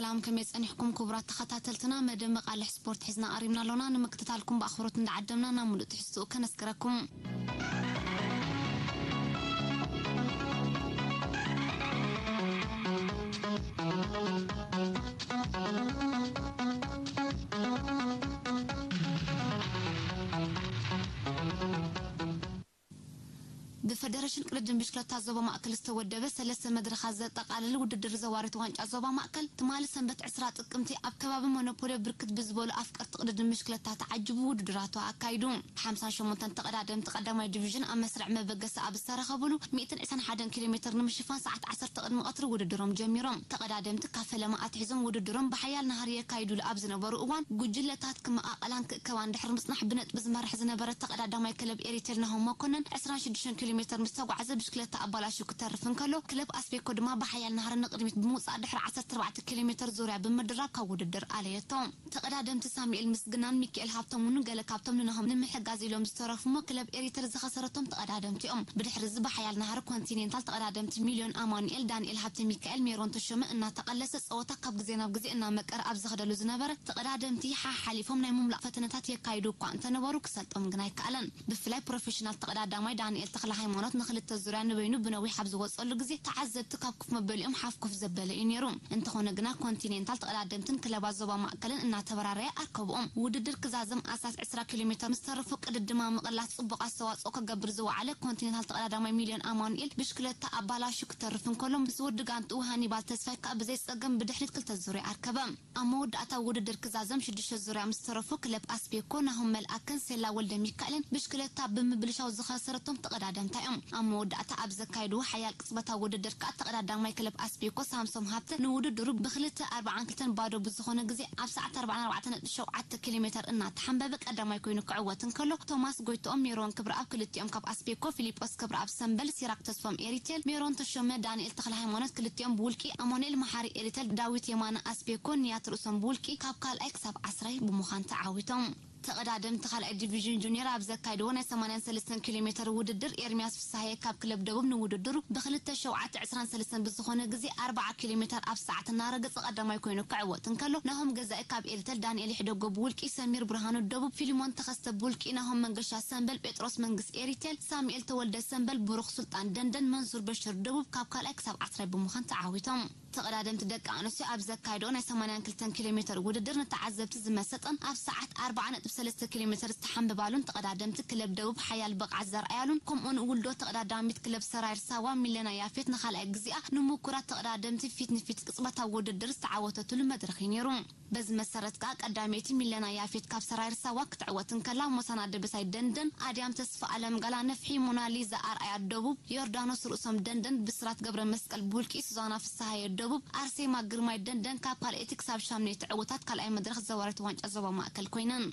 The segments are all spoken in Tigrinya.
ሰላም፣ ከመይ ጸኒሕኩም ክቡራት ተኸታተልትና? መደብ መቓልሕ ስፖርት ሒዝና ቀሪብና ኣሎና። ንምክትታልኩም ብኣኽብሮት እንዳዓደምና ናብ ምሉእ ትሕዝትኡ ከነስግረኩም። ብፈደረሽን ቅድድም ብሽክለታ ዞባ ማእከል ዝተወደበ ሰለስተ መድረኻት ዘጠቓልል ውድድር ዘዋሪት ዋንጫ ዞባ ማእከል ትማሊ ሰንበት ዕስራ ጥቅምቲ ኣብ ከባቢ ሞኖፖልዮ ብርክት ብዝበሉ ኣፍቀርቲ ቅድድም ብሽክለታ ተዓጅቡ ውድድራቱ ኣካይዱ። ሓምሳን ሸሞንተን ተቐዳደምቲ ቀዳማይ ዲቪዥን ኣብ መስርዕ መበገሲ ኣብ ዝተረኸብሉ፣ ሚእትን ዕስራን ሓደን ኪሎ ሜትር ንምሽፋን ሰዓት ዓሰርተ ቅድሚ ቀትሪ ውድድሮም ጀሚሮም። ተቐዳደምቲ ካብ ፈለማ ኣትሒዞም ውድድሮም ብሓያል ናህሪ የካይዱሉ ኣብ ዝነበሩ እዋን፣ ጉጅለታት ክመቓቐላን ክእከባን ድሕሪ ምጽናሕ ብነጥቢ ዝመርሕ ዝነበረ ተቐዳዳማይ ክለብ ኤሪቴል ናሆም መኮነን ዕስራን ሽዱሽተን ኪሎ ሜትር ምስ ተጓዕዘ ብሽክለታ ኣባላሹ ክተርፍ እንከሎ፣ ክለብ ኣስቤኮ ድማ ብሓያል ናህሪ ንቕድሚት ብምውጻእ ድሕሪ ዓሰርተ ኣርባዕተ ኪሎ ሜትር ዙርያ ብምድራብ ካብ ውድድር ኣለየቶ። ተቐዳደምቲ ሳሙኤል ምስግናን ሚካኤል ሃብቶም እውን ገለ ካብቶም ንናሆም ንምሕጋዝ ኢሎም ዝተረፉ እሞ ክለብ ኤሪተር ዝኸሰረቶም ተቐዳደምቲ እዮም። ብድሕሪ እዚ ብሓያል ናህሪ ኮንቲኔንታል ተቐዳደምቲ ሚልዮን ኣማኑኤል፣ ዳንኤል ሃብተ ሚካኤል፣ ሜሮን ተሾመ እናተቐለሰ ጸወታ ካብ ግዜ ናብ ግዜ እናመቀረ ኣብ ዝኸደሉ ዝነበረ ተቐዳደምቲ ሓሓሊፎም ናይ ምምላቕ ፈተነታት የካይዱ እኳ እንተነበሩ ክሰልጦም ግን ኣይከኣለን። ብፍላይ ፕሮፌሽናል ተቐዳዳማይ ዳንኤል ተኽለ ሃይማኖት ንክልተ ዙርያ ንበይኑ ብነዊሕ ኣብ ዝወጸሉ ግዜ ተዓዘብቲ ካብ ኮፍ መበሊኦም ሓፍ ኮፍ ዘበለ እዩ ነይሩ። እንተኾነ ግና ኮንቲኔንታል ተቐዳደምትን ክለባት ዞባ ማእከልን እናተበራረየ ኣርከብኦም። ውድድር ክዛዘም ኣስታት ዕስራ ኪሎ ሜትር ምስ ተረፎ ቅድድማ ምቕላስ ጽቡቕ ኣስተዋጽኦ ክገብር ዝወዓለ ኮንቲኔንታል ተቐዳዳማይ ሚልዮን ኣማኑኤል ብሽክለታ ኣባላሹ ክተርፍ እንከሎ ምስ ወዲ ጋንትኡ ሃኒባል ተስፋይ ከኣ ብዘይ ጸገም ብድሕሪት ክልተ ዙርያ ኣርከበ። ኣብ መወዳእታ ውድድር ክዛዘም ሽዱሽተ ዙርያ ምስ ተረፎ ክለብ ኣስቤኮ ናሆም መልኣከን ሴላ ወልደ ሚካኤልን ብሽክለታ ብምብልሻው ዝኸሰረቶም ተቐዳደምታ እዮም። ኣብ መወዳእታ ኣብ ዘካየድዎ ሓያል ቅጽበታዊ ውድድር ከኣ ተቐዳዳማይ ክለብ ኣስቤኮ ሳምሶም ሃብተ ንውድድሩ ብክልተ ኣርባዓን ክልተን ባዶ ብዝኾነ ግዜ ኣብ ሰዓት ኣርባዓን ኣርባዕተን ነጥቢ ሸውዓተ ኪሎ ሜትር እናተሓንበበ ቀዳማይ ኮይኑ ክዕወት እንከሎ፣ ቶማስ ጎይትኦም፣ ሜሮን ክብረኣብ ክልቲኦም ካብ ኣስቤኮ፣ ፊሊጶስ ክብረኣብ ሰምበል፣ ሲራክ ተስፎም ኤሪቴል፣ ሜሮን ተሾመ፣ ዳንኤል ተኽለ ሃይማኖት ክልቲኦም ብውልቂ፣ ኣማኑኤል መሓሪ ኤሪቴል፣ ዳዊት የማነ ኣስቤኮ፣ ንያት ርእሶም ብውልቂ ካብ ካልኣይ ክሳብ ዓስራይ ብምዃን ተዓዊቶም። ተቐዳደምቲ ካልኣይ ዲቪዥን ጁኒየር ኣብ ዘካየድዎ ናይ ሰማንያን ሰለስተን ኪሎ ሜትር ውድድር ኤርሚያስ ፍስሃየ ካብ ክለብ ደቡብ ንውድድሩ ብክልተ ሸውዓተ ዕስራን ሰለስተን ብዝኾነ ግዜ ኣርብዓ ኪሎ ሜትር ኣብ ሰዓት እናረገጸ ቀዳማይ ኮይኑ ክዕወት እንከሎ፣ ናሆም ገዛኢ ካብ ኤሪቴል፣ ዳንኤል ይሕደጎ ብውልቂ፣ ሰሚር ብርሃኑ ደቡብ፣ ፊልሞን ተኸስተ ብውልቂ፣ ናሆም መንገሻ ሰምበል፣ ጴጥሮስ መንግስ ኤሪቴል፣ ሳሙኤል ተወልደ ሰምበል፣ ብሩኽ ሱልጣን ደንደን፣ መንሱር በሽር ደቡብ ካብ ካልኣይ ክሳብ ዓስራይ ብምዃን ተዓዊቶም። ተቐዳደምቲ ደቂ ኣንስትዮ ኣብ ዘካየድኦ ናይ ሰማንያን ክልተን ኪሎ ሜትር ውድድር ንተዓዘብቲ ዝመሰጠን ኣብ ሰዓት ኣርብዓ ነጥቢ ሰለስተ ኪሎ ሜትር ዝተሓንበባሉን ተቐዳደምቲ ክለብ ደቡብ ሓያል ብቕዓት ዘርኣያሉን ከምኡውን ውልዶ ተቐዳዳሚት ክለብ ሰራይር ሳዋ ሚለና ያፌት ንኻልኣይ ግዜኣ ንምኩራት ተቐዳደምቲ ፊት ንፊት ቅጽበታዊ ውድድር ዝተዓወተትሉ መድረኽ እዩ ነይሩ። በዚ መሰረት ከኣ ቀዳመይቲ ሚለና ያፌት ካብ ሰራይር ሳዋ ክትዕወት እንከላ፣ ሞሳና ደበሳይ ደንደን፣ ኣድያም ተስፋ ኣለም ጋላ ነፍሒ፣ ሞናሊዛ ኣርኣያ ደቡብ፣ ዮርዳኖስ ርእሶም ደንደን፣ ብስራት ገብረ መስቀል ብውልቂ፣ ሱዛና ፍስሃየ ደቡብ፣ ኣርሴማ ግርማይ ደንደን ካብ ካልኣይቲ ክሳብ ሻምነይቲ ዕውታት ካልኣይ መድረኽ ዘዋሪት ዋንጫ ዞባ ማእከል ኮይነን።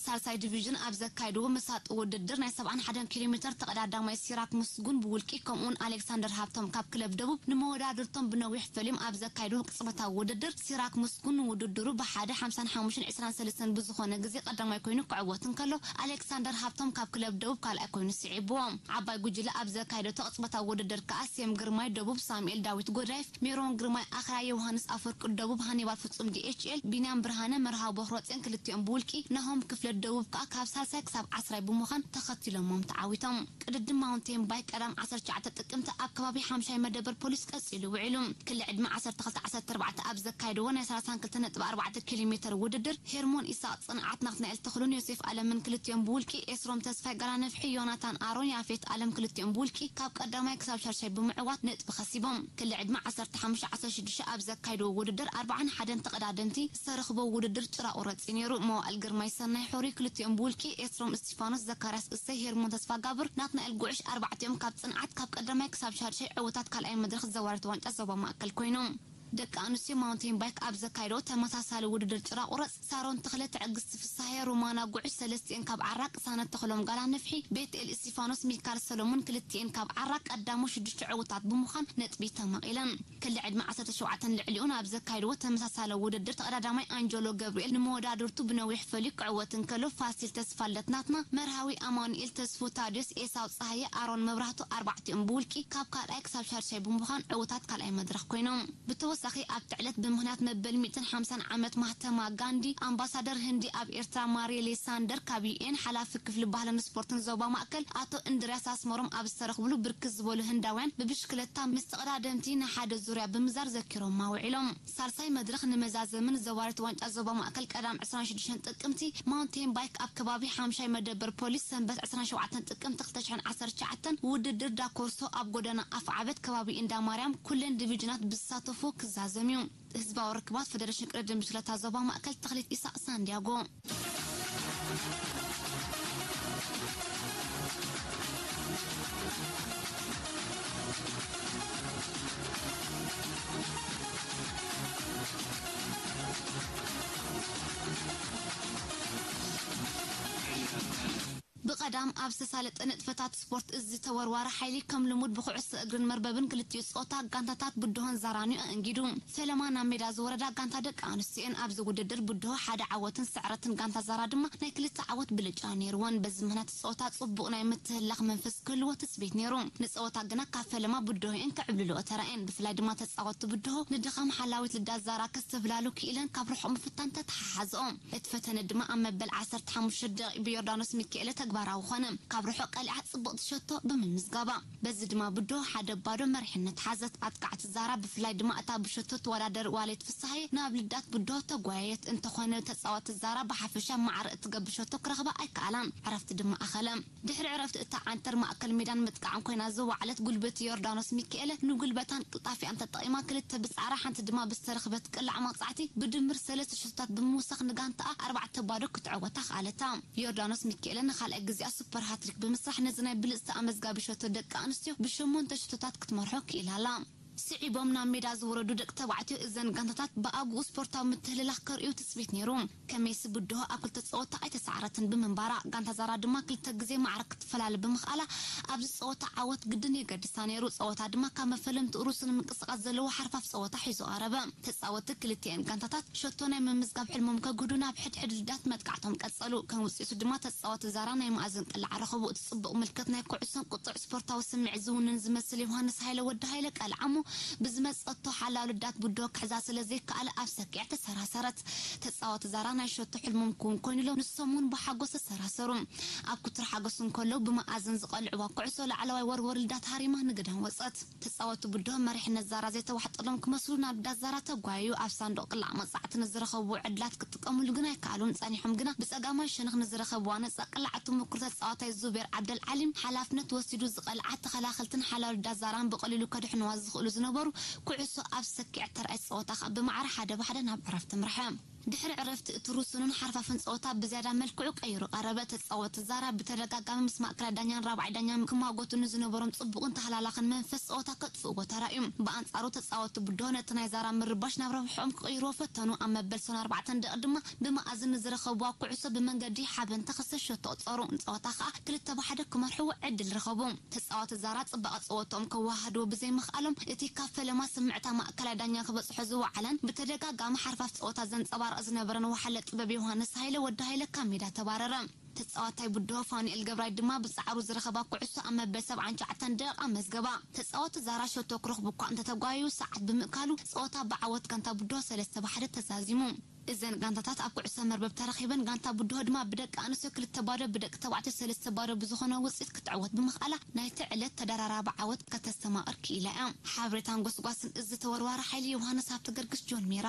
ሳልሳይ ዲቪዥን ኣብ ዘካየድዎ መሳጢ ውድድር ናይ ሰብዓን ሓደን ኪሎ ሜትር ተቐዳዳማይ ሲራክ ምስጉን ብውልቂ ከምኡውን ኣሌክሳንደር ሃብቶም ካብ ክለብ ደቡብ ንመወዳድርቶም ብነዊሕ ፈልዮም ኣብ ዘካየድዎ ቅጽበታዊ ውድድር ሲራክ ምስጉን ንውድድሩ ብሓደ ሓምሳን ሓሙሽተን ዕስራን ሰለስተን ብዝኾነ ግዜ ቀዳማይ ኮይኑ ክዕወት እንከሎ ኣሌክሳንደር ሃብቶም ካብ ክለብ ደቡብ ካልኣይ ኮይኑ ስዒብዎ። ዓባይ ጉጅለ ኣብ ዘካየደቶ ቅጽበታዊ ውድድር ከኣ ሴም ግርማይ ደቡብ፣ ሳሙኤል ዳዊት ጎዳይፍ፣ ሜሮን ግርማይ ኣኽራ፣ ዮሃንስ ኣፈወርቂ ደቡብ፣ ሃኒባል ፍጹም ዲኤችኤል፣ ቢንያም ብርሃነ፣ መርሃዊ ቦኽሮጼን ክልቲኦም ብውልቂ፣ ናሆም ክፍለ ደቡብ ከኣ ካብ ሳልሳይ ክሳብ ዓስራይ ብምዃን ተኸቲሎሞም ተዓዊቶም። ቅድድም ማውንቴን ባይክ ቀዳም ዓሰርተ ትሽዓተ ጥቅምቲ ኣብ ከባቢ ሓምሻይ መደበር ፖሊስ ቀጺሉ ውዒሉ። ክሊ ዕድመ ዓሰርተ ክልተ ዓሰርተ ኣርባዕተ ኣብ ዘካየድዎ ናይ ሰላሳን ክልተን ነጥቢ ኣርባዕተ ኪሎ ሜትር ውድድር ሄርሞን ኢሳቅ ጽንዓት ናትናኤል ተኽሉን ዮሴፍ ኣለምን ክልቲኦም ብውልቂ፣ ኤስሮም ተስፋይ ጋራ ነፍሒ፣ ዮናታን ኣሮን ያፌት ኣለም ክልቲኦም ብውልቂ ካብ ቀዳማይ ክሳብ ሻድሻይ ብምዕዋት ነጥቢ ከሲቦም። ክሊ ዕድመ ዓሰርተ ሓሙሽተ ዓሰርተ ሽዱሽተ ኣብ ዘካየድዎ ውድድር ኣርባዓን ሓደን ተቐዳደምቲ ዝተረኽቦ ውድድር ጭራ ቁረጺ ነይሩ። መዋእል ግርማይ ሰናይ ሑሪ ክልቲኦም ብውልቂ፣ ኤስሮም እስቲፋኖስ፣ ዘካርያስ እሰይ፣ ሄርሞን ተስፋጋብር፣ ናትናኤል ጉዕሽ ኣርባዕቲኦም ካብ ጽንዓት ካብ ቀዳማይ ክሳብ ሻድሻይ ዕውታት ካልኣይ መድረኽ ዘዋሪት ዋንጫ ዞባ ማእከል ኮይኖም። ደቂ ኣንስትዮ ማውንቴን ባይክ ኣብ ዘካየደኦ ተመሳሳሊ ውድድር ጭራ ቁረጽ ሳሮን ተኽለ፣ ትዕግስቲ ፍስሃየ፣ ሩማና ጉዕሽ ሰለስቲኤን ካብ ዓራቅ፣ ሳነት ተኽሎም ጋላ ነፍሒ፣ ቤትኤል እስቲፋኖስ፣ ሚካል ሰሎሞን ክልቲኤን ካብ ዓራቅ ቀዳሞ ሽዱሽተ ዕውታት ብምዃን ነጥቢ ተማቒለን። ክሊ ዕድመ ዓሰርተ ሸውዓተን ልዕሊኡን ኣብ ዘካየድዎ ተመሳሳሊ ውድድር ተቐዳዳማይ ኣንጀሎ ገብርኤል ንመወዳድርቱ ብነዊሕ ፈልዩ ክዕወት እንከሎ ፋሲል ተስፋልደት ናትና፣ መርሃዊ ኣማኑኤል፣ ተስፉ ታድዮስ፣ ኤሳው ጸሃየ፣ ኣሮን መብራህቱ ኣርባዕቲኦም ብውልቂ ካብ ካልኣይ ክሳብ ሻድሻይ ብምዃን ዕውታት ካልኣይ መድረኽ ኮይኖም። ብተወሳኺ ሳኺ ኣብቲ ዕለት ብምኽንያት መበል ሚእትን ሓምሳን ዓመት ማህተማ ጋንዲ፣ ኣምባሳደር ህንዲ ኣብ ኤርትራ ማርየሌ ሳንደር፣ ካብ ዩ ኤን ሓላፊ ክፍሊ ባህልን ስፖርትን ዞባ ማእከል ኣቶ እንድርያስ ኣስመሮም ኣብ ዝተረኽብሉ፣ ብርክት ዝበሉ ህንዳውያን ብብሽክለታ ምስ ተቐዳደምቲ ንሓደ ዙርያ ብምዛር ዘኪሮማ ውዒሎም። ሳልሳይ መድረኽ ንመዛዘሚ ንዘዋሪት ዋንጫ ዞባ ማእከል ቀዳም ዕስራን ሽዱሽተን ጥቅምቲ ማውንቴን ባይክ ኣብ ከባቢ ሓምሻይ መደበር ፖሊስ ሰንበት ዕስራን ሸውዓተን ጥቅምቲ ክልተ ሽሕን ዓሰርተ ትሽዓተን ውድድር ዳኮርሶ ኣብ ጎደና ኣፍዓበት ከባቢ እንዳ ማርያም ኩለን ዲቪዥናት ብዝሳተፉ ክዛዘም እዩ። ህዝባዊ ርክባት ፈደረሽን ቅድድም ብሽክለታ ዞባ ማእከል ተኽሊት ኢሳቅ ሳንዲያጎ። ብቐዳም ኣብ ዝተሳለጠ ንጥፈታት ስፖርት እዚ ተወርዋሪ ሓይሊ ከም ልሙድ ብኩዕሶ እግርን መርበብን ክልቲኡ ጾታ ጋንታታት ብድሆን ዛራን እዩ ኣእንጊዱ። ፈለማ ናብ ሜዳ ዝወረዳ ጋንታ ደቂ ኣንስትዮን ኣብዚ ውድድር ብድሆ ሓደ ዓወትን ስዕረትን ጋንታ ዛራ ድማ ናይ ክልተ ዓወት ብልጫ ነይርወን። በዚ ምኽንያት ጾታ ጽቡቕ ናይ ምትህላኽ መንፈስ ክህልዎ ትጽቢት ነይሩ። ንጸወታ ግና ካብ ፈለማ ብድሆ እየን ክዕብልልኦ ተራእየን። ብፍላይ ድማ ተጻወትቲ ብድሆ ንድኻም ሓላዊት ልዳት ዛራ ከስተብላሉ ክኢለን ካብ ርሑቕ ምፍታን ተተሓሓዝኦ። እቲ ፈተነ ድማ ኣብ መበል ዓሰርተ ሓሙሽተ ደቂቕ ብዮርዳኖስ ሚካኤለ ተግባራዊ ኾነ። ካብ ርሑቕ ቀሊዓ ጽብቕቲ ሸቶ ብምምዝጋባ። በዚ ድማ ብድሆ ሓደ ባዶ መሪሕነት ሓዘት። ኣጥቃዕቲ ዛራ ብፍላይ ድማ እታ ብሸቶ ትወዳደር ዋሌት ፍስሃየ ናብ ልዳት ብድሆ ተጓየየት። እንተኾነ ተጻወቲ ዛራ ብሓፈሻ ማዕረ እትገብር ሸቶ ክረኽባ ኣይከኣላን። ዕረፍቲ ድማ ኣኸለ። ድሕሪ ዕረፍቲ እታ ዓንተር ማእከል ሜዳን ምጥቃዕን ኮይና ዝወዓለት ጉልብቲ ዮርዳኖስ ሚካኤለ ንጉልበታን ቅልጣፊኣን ተጠቒማ ክልተ ብጻዕራ ሓንቲ ድማ ብዝተረኽበት ቅላዕ መቕጻዕቲ ብድምር ሰለስተ ሸቶታት ብምውሳኽ ንጋንታኣ ኣርባዕተ ባዶ ክትዕወታ ክኣለታ። ዮርዳኖስ ሚካኤለ ንኻልኣይ ግዜኣ ሱፐር ሃትሪክ ብምስራሕ ነዚ ናይ ብልጽቲ ኣመዝጋቢ ሸቶ ደቂ ኣንስትዮ ብሸሞንተ ሸቶታት ክትመርሖ ክኢላ ኣላ። ስዒቦም ናብ ሜዳ ዝወረዱ ደቂ ተባዕትዮ እዘን ጋንታታት ብኣግኡ ስፖርታዊ ምትህልላኽ ከርእዩ ትጽቢት ነይሩ። ከመይሲ ብድሆ ኣብ ክልተ ጸወታ ኣይተሳዕረትን ብምንባራ፣ ጋንታ ዛራ ድማ ክልተ ግዜ ማዕረ ክትፈላለ ብምኽኣላ፣ ኣብዚ ጸወታ ዓወት ግድን የገድሳ ነይሩ። ጸወታ ድማ ካብ መፈለምትኡ ርሱን ምንቅስቓስ ዘለዎ ሓርፋፍ ጸወታ ሒዙ ቀረበ። ተጻወትቲ ክልቲኤን ጋንታታት ሸቶ ናይ ምምዝጋብ ሕልሞም ከግህዱ ናብ ሕድሕድ ልዳት መጥቃዕቶም ቀጸሉ። ከም ውጽኢቱ ድማ ተጻወቲ ዛራ ናይ መኣዝን ቅላዕ ረኸቡ። እቲ ጽቡቕ ምልክት ናይ ኩዕሶን ቁጥዕ ስፖርታዊ ስምዒት ዝውንን ዝመስል ዮሃንስ ሃይለ ወዲ ሃይለ ቀልዓ እሞ፣ ብዝመጸቶ ሓላው ልዳት ብድሆ ክሕዛ ስለ ዘይከኣለ ኣብ ሰኪዕ ተሰራሰረት። ተጻወቲ ዛራ ናይ ሸቶ ሕልሞም ክውን ኮይኑሎም፣ ንሶም እውን ብሓጎስ ተሰራሰሩ። ኣብ ክትር ሓጎስ እንከለዉ ብመኣዝን ዝቐልዕዋ ኩዕሶ ላዕለዋይ ወርወር ልዳት ሃሪማ ንግዳም ወጸት። ተጻወቲ ብድሆ መሪሕነት ዛራ ዘይተዋሕጠሎም ክመስሉ ናብ ልዳት ዛራ ተጓየዩ። ኣብ ሳንዱቕ ቅላዕ መቕጻዕቲ ንዝረኸብዎ ዕድላት ክጥቀሙሉ ግን ኣይከኣሉን። ጸኒሖም ግና ብጸጋማይ ሸነኽ ንዝረኸብዋ ነጻ ቅላዕ እቲ ምኩር ተጻዋታይ ዙቤር ዓብደል ዓሊም ሓላፍነት ወሲዱ ዝቐልዓ ተኸላኸልትን ሓላው ልዳት ዛራን ብቐሊሉ ከድሕንዋ ዝኽእሉ ዝነበሩ ኩዕሶ ኣብ ሰኪዕ ተራእየት ጸወታ ከኣ ብማዕረ ሓደ ብሓደ ናብ ዕረፍቲ ኣምርሐ። ድሕሪ ዕረፍቲ እቲ ርሱንን ሓርፋፍን ጸወታ ብዝያዳ መልክዑ ቀይሩ ቀረበ። ተጻወቲ ዛራ ብተደጋጋሚ ምስ ማእከላይ ዳኛን ራብዓይ ዳኛን ክማጎቱ ንዝነበሮም ጽቡቕን ተሃላላኽን መንፈስ ጸወታ ከጥፍእዎ ተራእዩ። ብኣንጻሩ ተጻወቲ ብድሆ ነቲ ናይ ዛራ ምርባሽ ናብ ረብሕኦም ክቕይርዎ ፈተኑ። ኣብ መበል ሰን ኣርባዕተን ደቂ ድማ ብመኣዝን ንዝረኸብዋ ኩዕሶ ብመንገዲ ሓበን ተኸሰ ሸቶ ጸሩ። ንጸወታ ከኣ ክልተ ብሓደ ክመርሕዎ ዕድል ረኸቡ። ተጻወቲ ዛራ ጽባቐ ጸወትኦም ከወሃህድዎ ብዘይምኽኣሎም፣ እቲ ካብ ፈለማ ስምዕታ ማእከላይ ዳኛ ክበጽሖ ዝወዓለን ብተደጋጋሚ ሓርፋፍ ጸወታ ዘንጸባርቕ ዝነበረን ወሓለ ጥበብ ዮሃንስ ሃይለ ወዲ ሃይለ ካብ ሜዳ ተባረረ። ተጻዋታይ ብድሆ ፋኑኤል ገብራይ ድማ ብጻዕሩ ዝረኸባ ኩዕሶ ኣብ መበል ሰብዓን ትሽዓተን ደቂቓ መዝገባ። ተጻወቲ ዛራ ሸቶ ክረኽቡ እኳ እንተተጓየዩ፣ ሰዓት ብምእካሉ ጸወታ ብዓወት ጋንታ ብድሆ ሰለስተ ብሓደ ተዛዚሙ። እዘን ጋንታታት ኣብ ኩዕሶ መርበብ ተራኺበን ጋንታ ብድሆ ድማ ብደቂ ኣንስትዮ ክልተ ባዶ ብደቂ ተባዕትዮ ሰለስተ ባዶ ብዝኾነ ውጽኢት ክትዕወት ብምኽኣላ ናይቲ ዕለት ተደራራቢ ዓወት ከተስተማቕር ክኢላ እያ። ሓበሬታን ጎስጓስን እዚ ተወርዋሪ ሓይሊ ዮሃንስ ሃብተገርግስ ጆን ሜራ።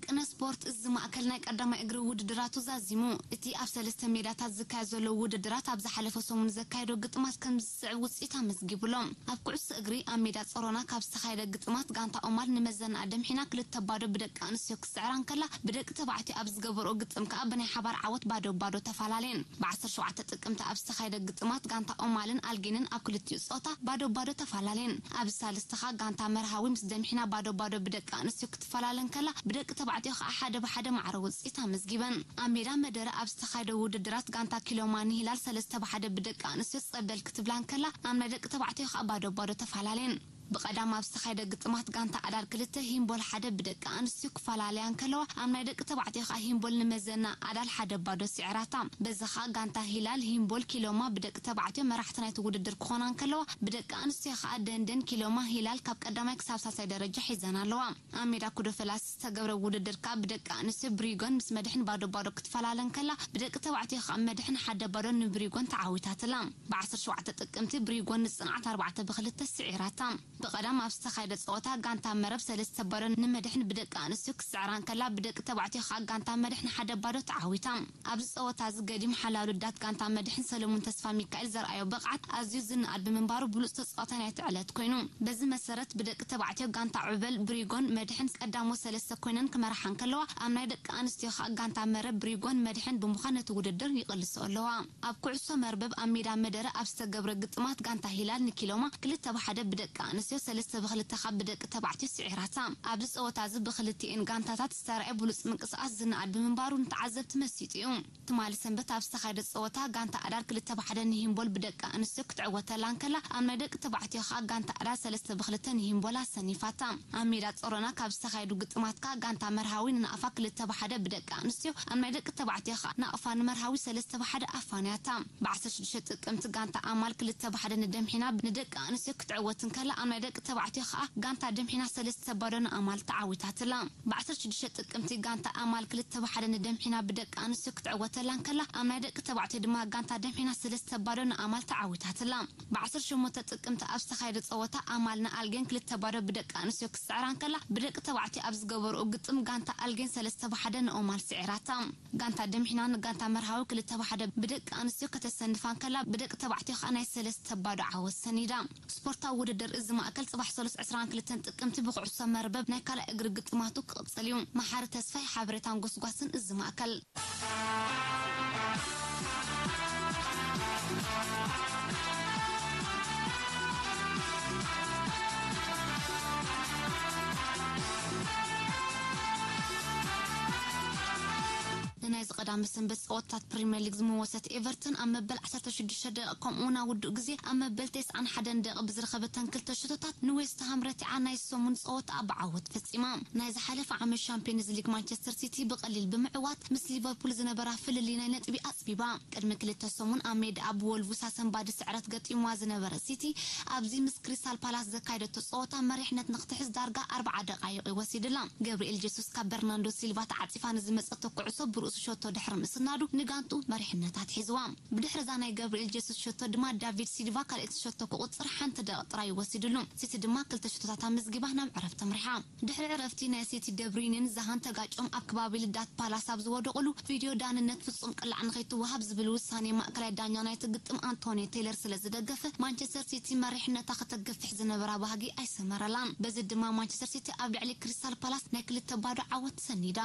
ቅነ ስፖርት እዚ ማእከል ናይ ቀዳማይ እግሪ ውድድራቱ ዛዚሙ። እቲ ኣብ ሰለስተ ሜዳታት ዝካየድ ዘሎ ውድድራት ኣብ ዝሓለፈ ሰሙን ዘካየዶ ግጥማት ከም ዝስዕብ ውጽኢት ኣመዝጊቡሎ። ኣብ ኩዕሶ እግሪ ኣብ ሜዳ ጸሮና ካብ ዝተኻየደ ግጥማት ጋንታ ኦማል ንመዘናኣ ደምሒና ክልተ ባዶ ብደቂ ኣንስትዮ ክስዕራ እንከላ፣ ብደቂ ተባዕትዮ ኣብ ዝገበርኦ ግጥም ከኣ ብናይ ሓባር ዓወት ባዶ ባዶ ተፈላለየን። ብ ዓሰርተ ሸውዓተ ጥቅምቲ ኣብ ዝተኻየደ ግጥማት ጋንታ ኦማልን ኣልጌንን ኣብ ክልቲኡ ጸወታ ባዶ ባዶ ተፈላለየን። ኣብዚ ሳልስቲ ከኣ ጋንታ መርሃዊ ምስ ደምሒና ባዶ ባዶ ብደቂ ኣንስትዮ ክትፈላለ እንከላ፣ ብደቂ ተባዕትዮ ከኣ ሓደ ብሓደ ማዕረ ውጽኢት ኣመዝጊበን። ኣብ ሜዳ መደረ ኣብ ዝተኻየደ ውድድራት ጋንታ ኪሎማ ንሂላል ሰለስተ ብሓደ ብደቂ ኣንስትዮ ጸብለል ክትብላ እንከላ፣ ኣብ ናይ ደቂ ተባዕትዮ ከኣ ባዶ ባዶ ተፈላለየን። ብቐዳም ኣብ ዝተኻየደ ግጥማት ጋንታ ኣዳል ክልተ ሂምቦል ሓደ ብደቂ ኣንስትዮ ክፈላለያ እንከለዋ፣ ኣብ ናይ ደቂ ተባዕትዮ ከኣ ሂምቦል ንመዘና ኣዳል ሓደ ባዶ ስዒራታ። በዚ ከኣ ጋንታ ሂላል ሂምቦል ኪሎማ ብደቂ ተባዕትዮ መራሕቲ ናይቲ ውድድር ክኾና እንከለዋ፣ ብደቂ ኣንስትዮ ከኣ ደንደን ኪሎማ ሂላል ካብ ቀዳማይ ክሳብ ሳልሳይ ደረጃ ሒዘን ኣለዋ። ኣብ ሜዳ ኩዶ ፈላሲ ዝተገብረ ውድድር ከኣ ብደቂ ኣንስትዮ ብሪጎን ምስ መድሕን ባዶ ባዶ ክትፈላለ እንከላ፣ ብደቂ ተባዕትዮ ከኣ መድሕን ሓደ ባዶ ንብሪጎን ተዓዊታትላ። ብ ዓሰርተ ሸውዓተ ጥቅምቲ ብሪጎን ንጽንዓት ኣርባዕተ ብ ክልተ ስዒራታ። ብቐዳም ኣብ ዝተኻየደ ጸወታ ጋንታ መረብ ሰለስተ ባዶ ንመድሕን ብደቂ ኣንስትዮ ክትስዕራ እንከላ፣ ብደቂ ተባዕትዮ ከኣ ጋንታ መድሕን ሓደ ባዶ ተዓዊታ። ኣብዚ ጸወታ እዚ ገዲም ሓላው ልዳት ጋንታ መድሕን ሰለሙን ተስፋ ሚካኤል ዘርኣዮ ብቕዓት ኣዝዩ ዝነኣድ ብምንባሩ ብሉጽ ተጻዋታይ ናይቲ ዕለት ኮይኑ። በዚ መሰረት ብደቂ ተባዕትዮ ጋንታ ዑበል ብሪጎን መድሕን ቀዳሞት ሰለስተ ኮይነን ክመርሓ እንከለዋ፣ ኣብ ናይ ደቂ ኣንስትዮ ከኣ ጋንታ መረብ ብሪጎን መድሕን ብምዃን ነቲ ውድድር ይቕልስኦ ኣለዋ። ኣብ ኩዕሶ መርበብ ኣብ ሜዳ መደረ ኣብ ዝተገብረ ግጥማት ጋንታ ሂላል ንኪሎማ ክልተ ብ ሓደ ብደቂ ኣንስትዮ፣ ሰለስተ ብ ክልተ ካብ ብደቂ ተባዕትዮ ስዒራታ። ኣብዚ ጸወታ እዚ ብክልቲኤን ጋንታታት ዝተራእየ ብሉጽ ምንቅስቓስ ዝነኣድ ብምንባሩ ንተዓዘብቲ መሲጡ እዩ። ትማሊ ሰንበት ኣብ ዝተኻየደ ጸወታ ጋንታ ኣዳል ክልተ ብ ሓደ ንሂምቦል ብደቂ ኣንስትዮ ክትዕወተላ እንከላ፣ ኣብ ናይ ደቂ ተባዕትዮ ከኣ ጋንታ ኣዳል ሰለስተ ብ ክልተ ንሂምቦል ኣሰኒፋታ። ኣብ ሜዳ ጾሮና ካብ ዝተኻየዱ ግጥማት ከኣ ጋንታ መርሃዊ ንናቕፋ ክልተ ብ ሓደ ብደቂ ኣንስትዮ፣ ኣብ ናይ ደቂ ተባዕትዮ ከኣ ናቕፋ ንመርሃዊ ሰለስተ ብ ሓደ ኣፋንያታ። ብ ዓሰርተ ሽዱሽተ ጥቅምቲ ጋንታ ኣማል ክልተ ብ ሓደ ንደምሒና ንደቂ ኣንስትዮ ክትዕወት እንከላ፣ ኣብ ናይ ደቂ ተባዕትዮ ከኣ ጋንታ ደምሒና ሰለስተ ባዶ ንኣማል ተዓዊታትላ። ብ ዓሰርተ ሽዱሽተ ጥቅምቲ ጋንታ ኣማል ክልተ ብ ሓደ ንደምሒና ብደቂ ኣንስትዮ ክትዕወተላ እንከላ፣ ኣብ ናይ ደቂ ተባዕትዮ ድማ ጋንታ ደምሒና ሰለስተ ባዶ ንኣማል ተዓዊታትላ። ብ ዓሰርተ ሸሞንተ ጥቅምቲ ኣብ ዝተኻየደ ጸወታ ኣማል ንኣልጌን ክልተ ባዶ ብደቂ ኣንስትዮ ክትስዕራ እንከላ፣ ብደቂ ተባዕትዮ ኣብ ዝገበርኦ ግጥም ጋንታ ኣልጌን ሰለስተ ብ ሓደ ንኦማል ስዒራታ። ጋንታ ደምሒና ንጋንታ መርሃዊ ክልተ ብ ሓደ ብደቂ ኣንስትዮ ከተሰንፋ እንከላ፣ ብደቂ ተባዕትዮ ከኣ ናይ ሰለስተ ባዶ ዓወት ሰኒዳ። ስፖርታዊ ውድድር እዚ ማእከል ጽባሕ ሰሉስ ዕስራን ክልተን ጥቅምቲ ብኩዕሶ መርበብ ናይ ካልኣይ እግሪ ግጥማቱ ክቕጽል እዩ። መሓሪ ተስፋይ ሓበሬታን ጎስጓስን እዚ ማእከል። ንናይዚ ቀዳመ ሰንበት ጸወታታት ፕሪምየር ሊግ ዝመወሰት ኤቨርተን ኣብ መበል ዓሰርተ ሽዱሽተ ደቂቕ ከምኡ'ውን ኣብ ውዱእ ግዜ ኣብ መበል ተስዓን ሓደን ደቂቕ ብዝረኸበተን ክልተ ሽቶታት ንዌስትሃም ረቲዓ ናይ ሰሙን ጸወታኣ ብዓወት ፈጺማ። ናይ ዝሓለፈ ዓመት ሻምፒዮንስ ሊግ ማንቸስተር ሲቲ ብቐሊል ብምዕዋት ምስ ሊቨርፑል ዝነበራ ፍልልይ ናይ ነጥቢ ኣጽቢባ። ቅድሚ ክልተ ሰሙን ኣብ ሜዳኣ ብወልቭስ ኣሰንባዲ ስዕረት ገጢምዋ ዝነበረ ሲቲ ኣብዚ ምስ ክሪስታል ፓላስ ዘካየደቶ ጸወታ መሪሕነት ንክትሕዝ ዳርጋ ኣርብዓ ደቓይቕ እዩ ወሲድላ። ገብርኤል ጀሱስ ካብ በርናንዶ ሲልቫ ተዓጺፋ ንዝመጸቶ ኩዕሶ ብርእሱ ሸቶ ድሕሪ ምስናዱ ንጋንቱ መሪሕነት ኣትሒዝዋ። ብድሕሪ እዛ ናይ ገብርኤል ጀሱስ ሸቶ ድማ ዳቪድ ሲልቫ ካልኣይቲ ሸቶ ክቑጽር ሓንቲ ደቂቕ ጥራይ ወሲድሉ። ሲቲ ድማ ክልተ ሸቶታት ኣመዝጊባ ናብ ዕረፍቲ ኣምሪሓ። ድሕሪ ዕረፍቲ ናይ ሲቲ ደብሪንን ዛሃን ተጋጮም ኣብ ከባቢ ልዳት ፓላስ ኣብ ዝወደቑሉ ቪድዮ ዳንነት ፍጹም ቅላዕ ንኸይትወሃብ ዝብል ውሳኔ ማእከላይ ዳኛ ናይቲ ግጥም ኣንቶኒ ቴይለር ስለ ዝደገፈ ማንቸስተር ሲቲ መሪሕነታ ከተገፍሕ ዝነበራ ባህጊ ኣይሰመረላን። በዚ ድማ ማንቸስተር ሲቲ ኣብ ልዕሊ ክሪስታል ፓላስ ናይ ክልተ ባዶ ዓወት ሰኒዳ።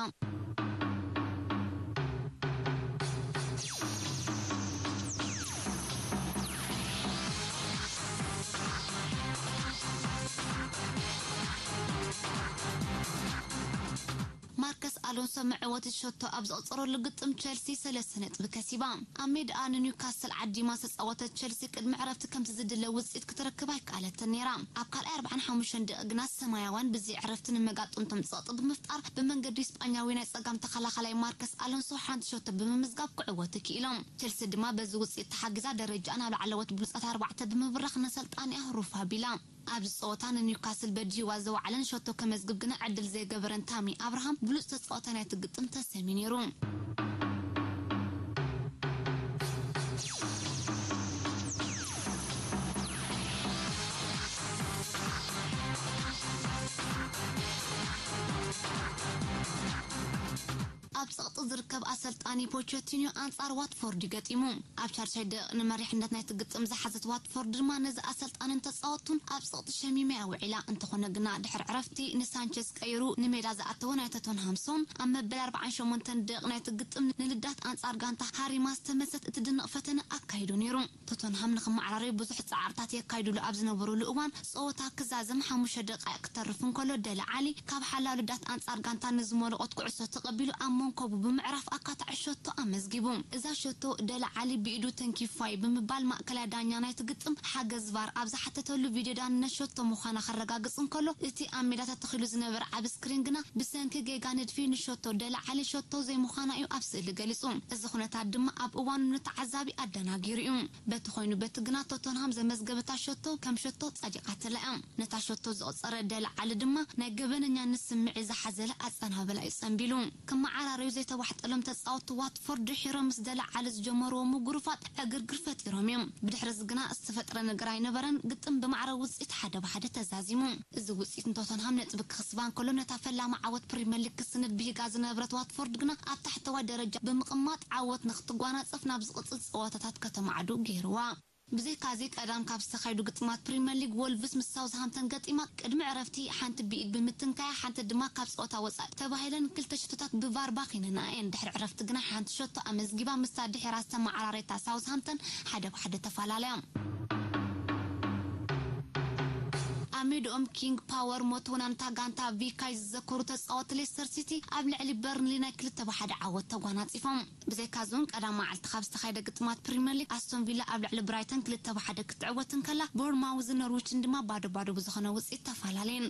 ማርከስ ኣሎንሶ መዕወቲ ሸቶ ኣብ ዘቑጸረሉ ግጥም ቸልሲ ሰለስተ ነጥቢ ከሲባ። ኣብ ሜዳኣ ንኒውካስል ዓዲማ ዝተጻወተት ቸልሲ ቅድሚ ዕረፍቲ ከምቲ ዝድለ ውጽኢት ክትረክብ ኣይከኣለትን ነይራ። ኣብ ካልኣይ ኣርብዓን ሓሙሽተን ደቂቕ ግና ሰማያውያን ብዘይ ዕረፍቲ ንመጋጥምቶም ጸቕጢ ብምፍጣር ብመንገዲ ስጳኛዊ ናይ ጸጋም ተኸላኻላይ ማርከስ ኣሎንሶ ሓንቲ ሸቶ ብምምዝጋብ ክዕወቱ ክኢሎም። ቸልሲ ድማ በዚ ውጽኢት ተሓጊዛ ደረጃኣ ናብ ላዕለዎት ብሉጻት ኣርባዕተ ብምብራኽ ንሰልጣኒኣ ሩፍ ኣቢላ። ኣብዚ ጸወታ ንኒውካስል በዲህዋ ዝወዓለን ሸቶ ከመዝግብ ግና ዕድል ዘይገበረን ታሚ ኣብርሃም ብሉጽ ተጻዋታይ ናይቲ ግጥም ተሰምዩ ነይሩ። ኣብ ጸቕጢ ዝርከብ ኣሰልጣኒ ፖቸቲኖ ኣንጻር ዋትፎርድ ገጢሙ። ኣብ ሻድሻይ ደቂቕ ንመሪሕነት ናይቲ ግጥም ዝሓዘት ዋትፎርድ ድማ ነዚ ኣሰልጣንን ተጻወትቱን ኣብ ጸቕጢ ሸሚማ እያ ውዒላ። እንተኾነ ግና ድሕሪ ዕረፍቲ ንሳንቸዝ ቀይሩ ንሜዳ ዝኣተወ ናይ ቶተንሃም ሶን ኣብ መበል ኣርብዓን ሸሞንተን ደቂቕ ናይቲ ግጥም ንልዳት ኣንጻር ጋንታ ሃሪማ ዝተመልሰት እትድነቕ ፈተነ ኣካይዱ ነይሩ። ቶተንሃም ንኽመዓራረዩ ብዙሕ ጻዕርታት የካይዱሉ ኣብ ዝነበሩሉ እዋን፣ ጸወታ ክዛዘም ሓሙሽተ ደቃይቕ ክተርፍ እንከሎ፣ ደለ ዓሊ ካብ ሓላው ልዳት ኣንጻር ጋንታ ንዝመለቖት ኩዕሶ ተቐቢሉ ኣብ መንኮቡ ምዕራፍ ኣካታዒ ሸቶ ኣመዝጊቡ። እዛ ሸቶ ደለ ዓሊ ብኢዱ ተንኪፋይ ብምባል ማእከላይ ዳኛ ናይቲ ግጥም ሓገዝ ቫር ኣብ ዝሓተተሉ ቪድዮ ዳንነት ሸቶ ምዃና ከረጋግጽ እንከሎ፣ እቲ ኣብ ሜዳ ተተኺሉ ዝነበረ ዓቢ ስክሪን ግና ብሰንኪ ጌጋ ንድፊ ንሸቶ ደለ ዓሊ ሸቶ ዘይምዃና እዩ ኣብ ስእሊ ገሊጹ። እዚ ኩነታት ድማ ኣብ እዋኑ ንተዓዛቢ ኣደናጊሩ እዩ። በቲ ኮይኑ በቲ ግና ቶተንሃም ዘመዝገበታ ሸቶ ከም ሸቶ ጸዲቓትላ እያ። ነታ ሸቶ ዘቑጸረ ደለ ዓሊ ድማ ናይ ገበነኛነት ስምዒት ዝሓዘለ ኣጸናብላ እዩ ጸንቢሉ። ክመዓራረዩ ዘይተዋሕጠሎም ተጻወትቲ ዋትፎርድ ድሒሮም ምስ ደለ ዓሊ ዝጀመርዎ ምጉርፋጥ ዕግርግር ፈጢሮም እዮም። ብድሕሪ እዚ ግና ዝተፈጥረ ነገር ኣይነበረን። ግጥም ብማዕረ ውጽኢት ሓደ ብሓደ ተዛዚሙ። እዚ ውጽኢት ንቶተንሃም ነጥቢ ክኽስባ እንከሎ፣ ነታ ፈላማ ዓወት ፕሪምየር ሊግ ክስንድ ብሂጋ ዝነበረት ዋትፎርድ ግና ኣብ ታሕተዋይ ደረጃ ብምቕማጥ ዓወት ንኽትጓናጸፍ ናብ ዝቕጽል ጸወታታት ከተማዕዱ ገይርዋ። ብዘይካዚ ቀዳም ካብ ዝተኻየዱ ግጥማት ፕሪምየር ሊግ፣ ወልቭስ ምስ ሳውዝሃምተን ገጢማ። ቅድሚ ዕረፍቲ ሓንቲ ብኢድ ብምትንካያ ሓንቲ ድማ ካብ ጸወታ ወጻኢ ተባሂለን ክልተ ሽቶታት ብቫር ባኺነና እየን። ድሕሪ ዕረፍቲ ግና ሓንቲ ሸቶ ኣመዝጊባ፣ ምስታ ድሒራ ዝተመዓራረየታ ሳውዝሃምተን ሓደ ብሓደ ተፈላለያ። ኣብ ሜድኦም ኪንግ ፓወር ሞት ወናንታ ጋንታ ቪካይ ዝዘከሩ ተጻወቲ ሌስተር ሲቲ ኣብ ልዕሊ በርንሊ ናይ ክልተ ብሓደ ዓወት ተጓናጺፎም። ብዘይካዚ እውን ቀዳም መዓልቲ ካብ ዝተኻየደ ግጥማት ፕሪምየር ሊግ፣ ኣስቶን ቪላ ኣብ ልዕሊ ብራይተን ክልተ ብሓደ ክትዕወት እንከላ፣ ቦርንማውዝን ኖርዊችን ድማ ባዶ ባዶ ብዝኾነ ውጽኢት ተፈላለየን።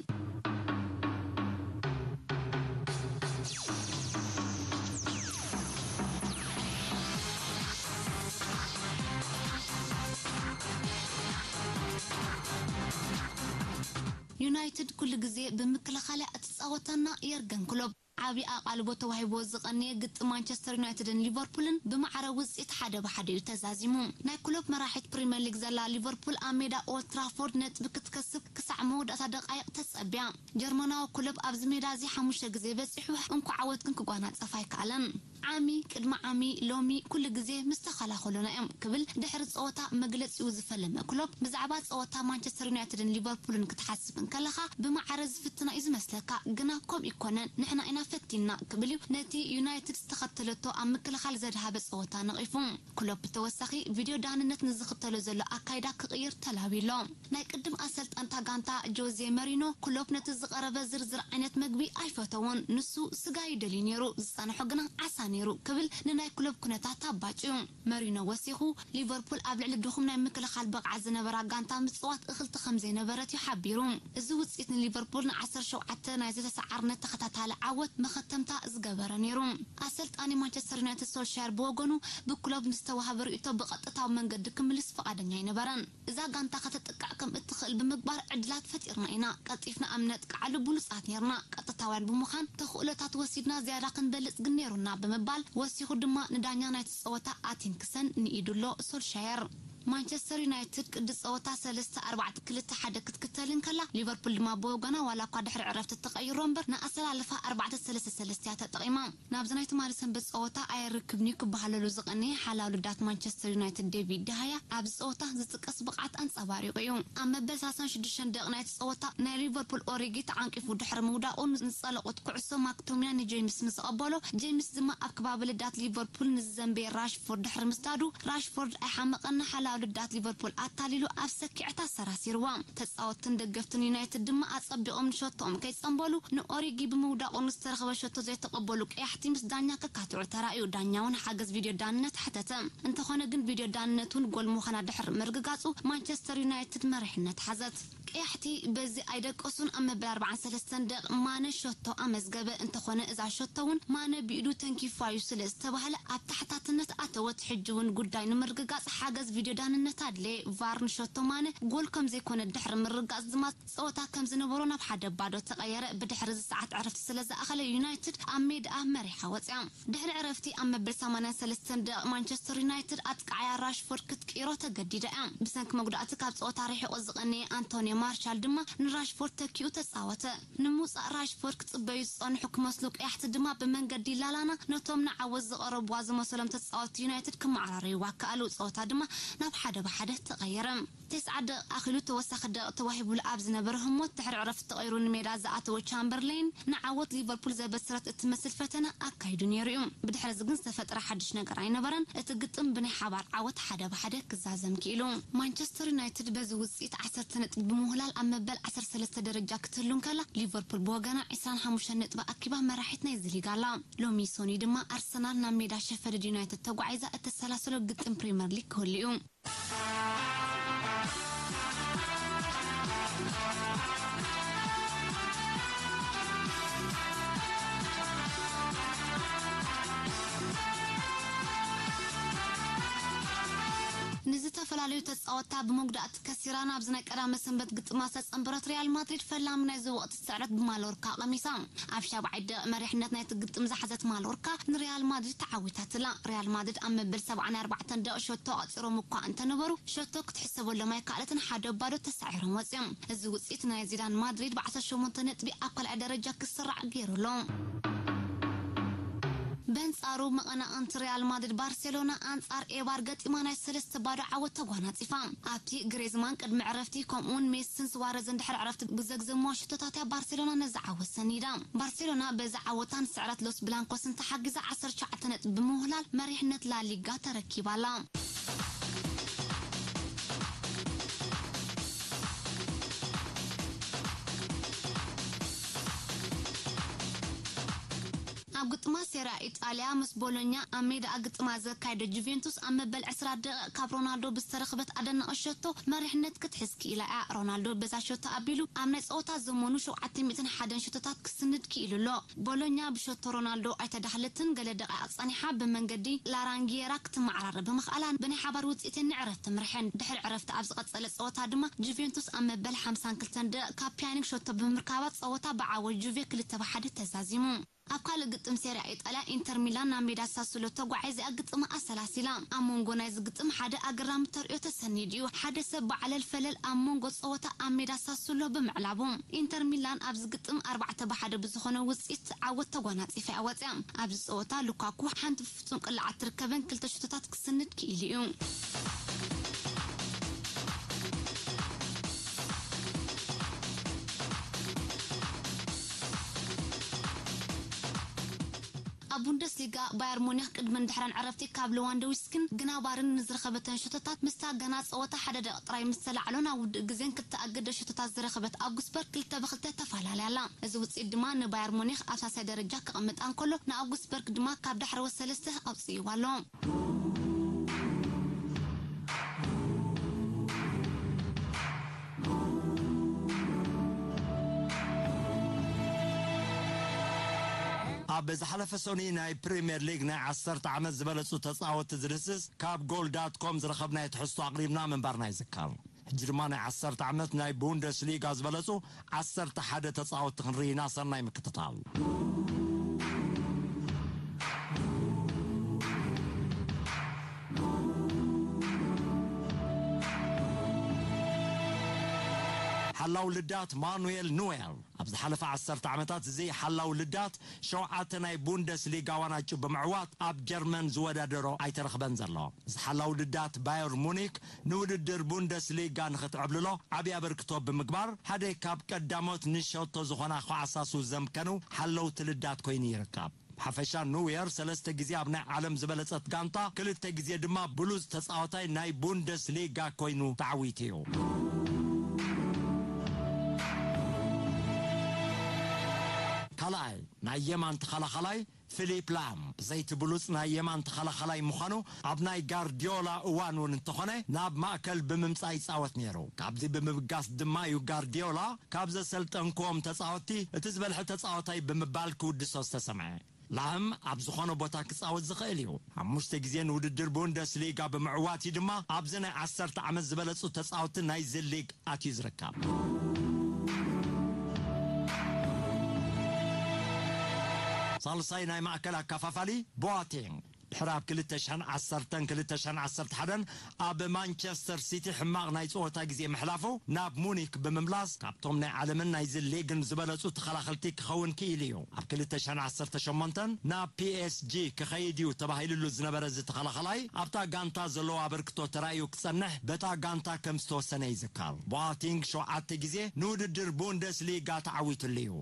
ዩናይትድ ኩሉ ግዜ ብምክልኻል እያ እትጻወተና። የርገን ክሎፕ ዓቢ ኣቓልቦ ተዋሂብዎ ዝቐነየ ግጥም ማንቸስተር ዩናይትድን ሊቨርፑልን ብማዕረ ውጽኢት ሓደ ብሓደ እዩ ተዛዚሙ። ናይ ክሎፕ መራሒት ፕሪምየር ሊግ ዘላ ሊቨርፑል ኣብ ሜዳ ኦልድ ትራፎርድ ነጥቢ ክትከስብ ክሳዕ መወዳእታ ደቃይቕ ተጸብያ። ጀርመናዊ ክሎፕ ኣብዚ ሜዳ እዚ ሓሙሽተ ግዜ በጺሑ፣ እንኳዕ ዓወት ግን ክጓናጸፍ ኣይከኣለን። ዓሚ ቅድሚ ዓሚ ሎሚ ኩሉ ግዜ ምስ ተኸላኸሉና እዮም ክብል ድሕሪ ጸወታ መግለጺኡ ዝፈለመ ክሎፕ፣ ብዛዕባ ጸወታ ማንቸስተር ዩናይትድን ሊቨርፑልን ክትሓስብ እንከለኻ ብማዕረ ዝፍትና እዩ ዝመስለካ፣ ግና ከምኡ ይኮነን፣ ንሕና ኢና ፈቲንና ክብል እዩ ነቲ ዩናይትድ ዝተኸተለቶ ኣብ ምክልኻል ዘድሃበ ጸወታ ነቒፉ። ክሎፕ ብተወሳኺ ቪድዮ ዳህንነት ንዝኽተሎ ዘሎ ኣካይዳ ክቕይር ተላብዩ ኣሎ። ናይ ቅድም ኣሰልጠንታ ጋንታ ጆዜ መሪኖ፣ ክሎፕ ነቲ ዝቐረበ ዝርዝር ዓይነት መግቢ ኣይፈተዎን። ንሱ ስጋ ይደልዩ ነይሩ፣ ዝጸንሖ ግና ዓሳ ነይሩ ክብል ንናይ ክሎፕ ኩነታት ኣባጭዩ። መሪኖ ወሲኹ፣ ሊቨርፑል ኣብ ልዕሊ ድኹም ናይ ምክልኻል ብቕዓት ዝነበራ ጋንታ ምጽዋት እኽልቲ ከም ዘይነበረት እዩ ሓቢሩ። እዚ ውጽኢት ንሊቨርፑል ን ዓሰርተ ሸውዓተ ናይ ዝተሰዓርነት ተኸታታሊ ዓወት መኸተምታ ዝገበረ ነይሩ። ኣሰልጣኒ ማንቸስተር ዩናይትድ ሶልሻየር ብወገኑ፣ ብክሎፕ ንዝተዋህበ ርእይቶ ብቐጥታዊ መንገዲ ክምልስ ፍቓደኛ ኣይነበረን። እዛ ጋንታ ከተጥቅዕ ከም እትኽእል ብምግባር ዕድላት ፈጢርና ኢና። ቀልጢፍና ኣብ ነጥቅዓሉ ብሉጻት ኔርና። ቀጥታውያን ብምዃን ተኽእሎታት ወሲድና ዝያዳ ክንበልጽ ግን ኔሩና ብምባል ወሲኹ ድማ ንዳኛ ናይቲ ጸወታ ኣቲንክሰን ንኢዱ ኣሎ ሶልሻየር። ማንቸስተር ዩናይትድ ቅዲ ጸወታ ሰለስተ ኣርባዕተ ክልተ ሓደ ክትክተል እንከላ፣ ሊቨርፑል ድማ ብወገና ዋላ እኳ ድሕሪ ዕረፍቲ ተቐይሮ እምበር ንኣሰላልፋ ኣርባዕተ ሰለስተ ሰለስተ እያ ተጠቒማ። ናብዚ ናይ ትማሊ ሰንበት ጸወታ ኣይርክብን እዩ ክበሃለሉ ዝቐነየ ሓላው ልዳት ማንቸስተር ዩናይትድ ዴቪድ ደሃያ ኣብዚ ጸወታ ዝጥቀስ ብቕዓት ኣንጸባሪቑ እዩ። ኣብ መበል ሰላሳን ሽዱሽተን ደቂቕ ናይቲ ጸወታ ናይ ሊቨርፑል ኦሪጊ ተዓንቂፉ ድሕሪ ምውዳቑ ንዝጸለቖት ኩዕሶ ማክቶሚና ንጄምስ ምስ ኣቐበሎ፣ ጄምስ ድማ ኣብ ከባቢ ልዳት ሊቨርፑል ንዝዘንበየ ራሽፎርድ ድሕሪ ምስዳዱ፣ ራሽፎርድ ኣይሓመቐን፣ ንሓላው ልዳት ሊቨርፑል ኣታሊሉ ኣብ ሰኪዐት ኣሰራሲርዋ። ተጻወትትን ደገፍትን ዩናይትድ ድማ ኣጸቢቖም ንሸቶኦም ከይጸንበሉ ንኦሪጊ ብምውዳቑ ንዝተረኽበ ሸቶ ዘይተቐበሉ ቀያሕቲ ምስ ዳኛ ከካትዑ ተራእዩ። ዳኛ እውን ሓገዝ ቪድዮ ዳንነት ሓተተ። እንተኾነ ግን ቪድዮ ዳንነት እውን ጎል ምዃና ድሕሪ ምርግጋጹ ማንቸስተር ዩናይትድ መሪሕነት ሓዘት። ቀያሕቲ በዚ ኣይደቀሱን። ኣብ መበል ኣርባዓን ሰለስተን ደቂቕ ማነ ሸቶ ኣመዝገበ። እንተኾነ እዛ ሸቶ እውን ማነ ብኢዱ ተንኪፋ እዩ ስለ ዝተባህለ ኣብ ተሓታትነት ኣተወት። ሕጂ እውን ጉዳይ ንምርግጋጽ ሓገዝ ቪድዮ ዳንነት ኣድለየ። ቫር ንሸቶ ማነ ጎል ከም ዘይኮነ ድሕሪ ምርግጋጽ ድማ ጸወታ ከም ዝነበሮ ናብ ሓደ ባዶ ተቐየረ። ብድሕሪ እዚ ሰዓት ዕረፍቲ ስለ ዝኣኸለ ዩናይትድ ኣብ ሜድኣ መሪሓ ወጽያ። ድሕሪ ዕረፍቲ ኣብ መበል ሰማንያን ሰለስተን ደቂቕ ማንቸስተር ዩናይትድ ኣጥቃዓያ ራሽፎርድ ክትቅይሮ ተገዲዳ እያ። ብሰንኪ መጉዳእቲ ካብ ጸወታ ርሒቑ ዝቐነየ ኣንቶኒ ማርሻል ድማ ንራሽፎርድ ተኪኡ ተጻወተ። ንምውጻእ ራሽፎርድ ክጽበዩ ዝጸንሑ ክመስሉ ቀያሕቲ ድማ ብመንገዲ ላላና ነቶም ንዓወት ዝቐረብዋ ዝመሰሎም ተጻወትቲ ዩናይትድ ክመዓራረይዋ ከኣሉ። ጸወታ ድማ ናብ ሓደ ብሓደ ተቐየረ። ተስዓ ደቂቕ ኣኺሉ ተወሳኺ ደቂቕ ተዋሂቡሉ ኣብ ዝነበረ ህሞት ድሕሪ ዕረፍቲ ተቐይሩ ንሜዳ ዝኣተወ ቻምበርሌን ንዓወት ሊቨርፑል ዘበሰረት እትመስል ፈተነ ኣካይዱ ነይሩ እዩ። ብድሕሪ እዚ ግን ዝተፈጥረ ሓድሽ ነገር ኣይነበረን። እቲ ግጥም ብናይ ሓባር ዓወት ሓደ ብሓደ ክዛዘም ክኢሉ። ማንቸስተር ዩናይትድ በዚ ውጽኢት ዓሰርተ ነጥቢ ሞላል ኣብ መበል ዓሰርተ ሰለስተ ደረጃ ክትህሉ እንከላ፣ ሊቨርፑል ብወገና ዕስራን ሓሙሽተን ነጥቢ ኣኪባ መራሒት ናይዚ ሊግ ኣላ። ሎሚ ሰኑይ ድማ ኣርሰናል ናብ ሜዳ ሸፈልድ ዩናይትድ ተጓዒዛ እተሰላሰሎ ግጥም ፕሪምየር ሊግ ክህሉ እዩ። ንዝተፈላለዩ ተጻወትታ ብመጉዳእቲ ከሲራ ናብዚ ናይ ቀዳመ ሰንበት ግጥማ ዝተጸንበረት ሪያል ማድሪድ ፈላሚ ናይዚ ወቕቲ ስዕረት ብማሎርካ ቀሚሳ። ኣብ ሻብዓይ ደቂቕ መሪሕነት ናይቲ ግጥም ዝሓዘት ማሎርካ ንሪያል ማድሪድ ተዓዊታትላ። ሪያል ማድሪድ ኣብ መበል ሰብዓን ኣርባዕተን ደቂቕ ሸቶ ኣቐጺሮም እኳ እንተነበሩ፣ ሸቶ ክትሕሰበሎም ኣይከኣለትን፣ ሓደ ባዶ ተሳዒሮም ወጺኦም። እዚ ውጽኢት ናይ ዚዳን ማድሪድ ብዓሰርተ ሸሞንተ ነጥቢ ኣብ ካልኣይ ደረጃ ክስራዕ ገይሩ ኣሎ። በንጻሩ መቐናቕንቲ ሪያል ማድሪድ ባርሴሎና ኣንጻር ኤባር ገጢማ ናይ ሰለስተ ባዶ ዓወት ተጓናጺፋ። ኣብቲ ግሬዝማን ቅድሚ ዕረፍቲ ከምኡውን ሜስን ስዋረዝን ድሕሪ ዕረፍቲ ብዘግዘምዋ ሽቶታት እያ ባርሴሎና ነዚ ዓወት ሰኒዳ። ባርሴሎና በዚ ዓወታን ስዕረት ሎስ ብላንኮስን ተሓጊዛ ዓሰርተ ትሽዓተ ነጥቢ ብምውህላል መሪሕነት ላሊጋ ተረኪባ ኣላ። ኣብ ግጥማ ሴሪያ ኢጣልያ ምስ ቦሎኛ ኣብ ሜዳኣ ግጥማ ዘካየደ ጁቬንቱስ ኣብ መበል ዕስራ ደቂቕ ካብ ሮናልዶ ብዝተረኽበት ኣደናቒ ሸቶ መሪሕነት ክትሕዝ ክኢላ እያ። ሮናልዶ በዛ ሸቶ ኣቢሉ ኣብ ናይ ጸወታ ዘመኑ ሸውዓተ ሚእትን ሓደን ሸቶታት ክስንድ ክኢሉ ኣሎ። ቦሎኛ ብሸቶ ሮናልዶ ኣይተዳህለትን፣ ገለ ደቂቕ ጸኒሓ ብመንገዲ ላራንጊየራ ክትመዓራረብ ብምኽኣላ ብናይ ሓባር ውጽኢት ንዕረፍቲ ምርሐን። ድሕሪ ዕረፍቲ ኣብ ዝቐጸለ ጸወታ ድማ ጁቬንቱስ ኣብ መበል ሓምሳን ክልተን ደቂቕ ካብ ፒያኒክ ሸቶ ብምርካባ ጸወታ ብዓወት ጁቬ ክልተ ብ ሓደ ተዛዚሙ። ኣብ ካልእ ግጥም ሴሪያ ኢጣልያ ኢንተር ሚላን ናብ ሜዳ ሳሱሎ ተጓዒዛ እያ ግጥማ ኣሰላሲላ። ኣብ መንጎ ናይዚ ግጥም ሓደ ኣገራሚ ተርእዮ ተሰኒዱ እዩ። ሓደ ሰብ ብዓለል ፈለል ኣብ መንጎ ጸወታ ኣብ ሜዳ ሳሱሎ ብምዕላቡ ኢንተር ሚላን ኣብዚ ግጥም ኣርባዕተ ብ ሓደ ብዝኾነ ውጽኢት ዓወት ተጓናጺፋ እያ ወጺኣ። ኣብዚ ጸወታ ሉካኩ ሓንቲ ብፍጹም ቅላዕ ኣትርከበን ክልተ ሽቶታት ክስንድ ክኢሉ እዩ። ኣብ ቡንደስሊጋ ባየር ሙኒክ ቅድምን ድሕረን ዕረፍቲ ካብ ሌዋንዶውስኪን ግናባርን ንዝረኸበተን ሸቶታት ምስታ ገና ጸወታ ሓደ ደቂቕ ጥራይ ምስ ተላዕሎ ናብ ውድእ ግዜን ክተኣገደ ሸቶታት ዝረኸበት ኣውግስበርግ ክልተ ብ ክልተ ተፈላለያ ኣላ። እዚ ውጽኢት ድማ ንባየር ሙኒክ ኣብ ሳልሳይ ደረጃ ከቐምጣ እንከሎ ንኣውግስበርግ ድማ ካብ ዳሕረዎት ሰለስተ ኣውጽእዋ ኣሎ። ኣብ ዝሓለፈ ሰኑይ ናይ ፕሪምየር ሊግ ናይ ዓሰርተ ዓመት ዝበለጹ ተጻወትቲ ዝድህስስ ካብ ጎል ዳት ኮም ዝረኸብናዮ ትሕዝቶ ኣቕሪብና ምንባርና ይዝከር። ሕጂ ድማ ናይ ዓሰርተ ዓመት ናይ ቡንደስ ሊጋ ዝበለጹ ዓሰርተ ሓደ ተጻወትቲ ክንርኢ ኢና። ሰናይ ምክትታል። ሓላው ልዳት ማኑኤል ኑዌር። ኣብ ዝሓለፈ ዓሰርተ ዓመታት እዚ ሓላው ልዳት ሸውዓተ ናይ ቡንደስ ሊጋ ዋንጫ ብምዕዋት ኣብ ጀርመን ዝወዳደሮ ኣይተረኽበን ዘሎ። እዚ ሓላው ልዳት ባየር ሙኒክ ንውድድር ቡንደስ ሊጋ ንኽትዕብልሎ ዓብዪ ኣበርክቶ ብምግባር ሓደ ካብ ቀዳሞት ንሸቶ ዝኾና ኳዕሳሱ ዘምከኑ ሓለውቲ ልዳት ኮይኑ ይርከብ። ብሓፈሻ ኑዌር ሰለስተ ግዜ ኣብ ናይ ዓለም ዝበለጸት ጋንታ፣ ክልተ ግዜ ድማ ብሉጽ ተጻዋታይ ናይ ቡንደስ ሊጋ ኮይኑ ተዓዊቱ እዩ። ካልኣይ ናይ የማን ተኸላኸላይ ፊሊፕ ላም ብዘይቲ ብሉጽ ናይ የማን ተኸላኸላይ ምዃኑ ኣብ ናይ ጋርዲዮላ እዋን እውን እንተኾነ ናብ ማእከል ብምምጻእ ይጻወት ነይሩ። ካብዚ ብምብጋስ ድማ እዩ ጋርዲዮላ ካብ ዘሰልጠንክዎም ተጻወትቲ እቲ ዝበልሐ ተጻዋታይ ብምባል ክውድሶ ዝተሰምዐ። ላም ኣብ ዝኾነ ቦታ ክጻወት ዝኽእል እዩ። ሓሙሽተ ግዜ ንውድድር ቡንደስ ሊጋ ብምዕዋት እዩ ድማ ኣብዚ ናይ ዓሰርተ ዓመት ዝበለጹ ተጻወትቲ ናይዚ ሊግ ኣትዩ ዝርከብ። ሳልሳይ ናይ ማእከል ኣከፋፋሊ ቦቴንግ ድሕሪ ኣብ ክልተ ሽሕን ዓሰርተን ክልተ ሽሕን ዓሰርተ ሓደን ኣብ ማንቸስተር ሲቲ ሕማቕ ናይ ጸወታ ግዜ ምሕላፉ ናብ ሙኒክ ብምምላስ ካብቶም ናይ ዓለምን ናይዚ ሊግን ዝበለጹ ተኸላኸልቲ ክኸውን ክኢሉ እዩ። ኣብ ክልተ ሽሕን ዓሰርተ ሸሞንተን ናብ ፒ ኤስ ጂ ክኸይድ እዩ ተባሂሉሉ ዝነበረ እዚ ተኸላኸላይ ኣብታ ጋንታ ዘለዎ ኣበርክቶ ተራእዩ ክጸንሕ በታ ጋንታ ከም ዝተወሰነ ይዝከር። ቦቲንግ ሸውዓተ ግዜ ንውድድር ቡንደስ ሊጋ ተዓዊቱሉ እዩ።